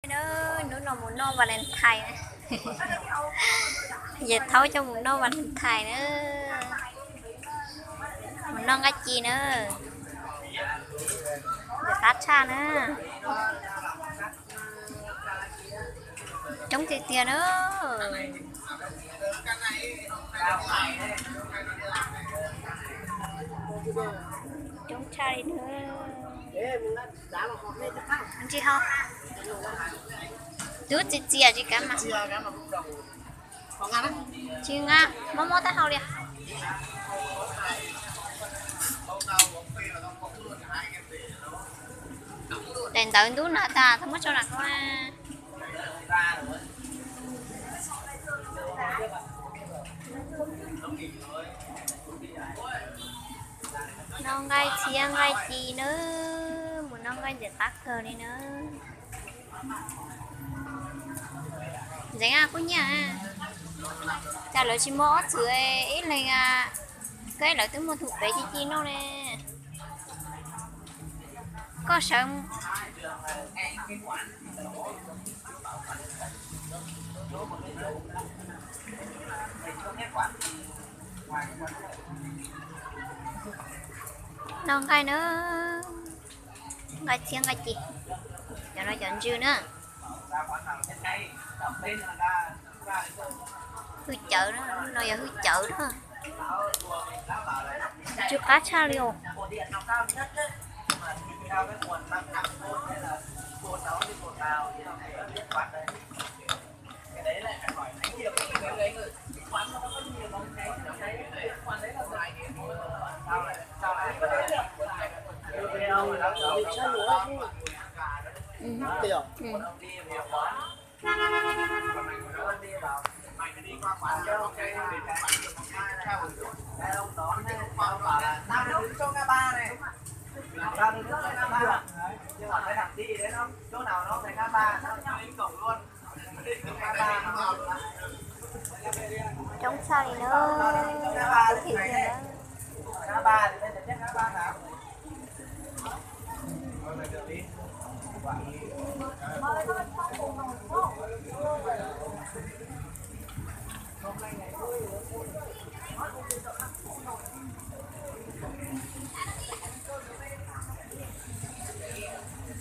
Na, hnub no mus noj Valentine na. Yawm Thaub coj mus noj Valentine na. Mus noj nqaij ci na. Yawm qab tshaj na. Coob tiag tiag na. Coob tshaj li na. Ntsis ho. Twb txias txias tsis kav mas. Tsis nqa, mob mob taub hau li. Daim ntawv ntub nag tas tau muab tso nram ko. Noj nqaij txhiab nqaij ci na, mus noj nqaij ntxim qab kawg li na. Ntxeev kuj nyiaj, cas lawv tsis muaj ob txwm ib leeg, koj lawv twb muaj tus pem ci ci noj ne. Koj sawv noj nqaij na, nqaij txhiab nqaij ci, cov no cov ntsw na. Hwj cawv na, no yog hwj cawv na. Tsw qab tshaj li os. Coob tshaj li na, coob tiag tiag na.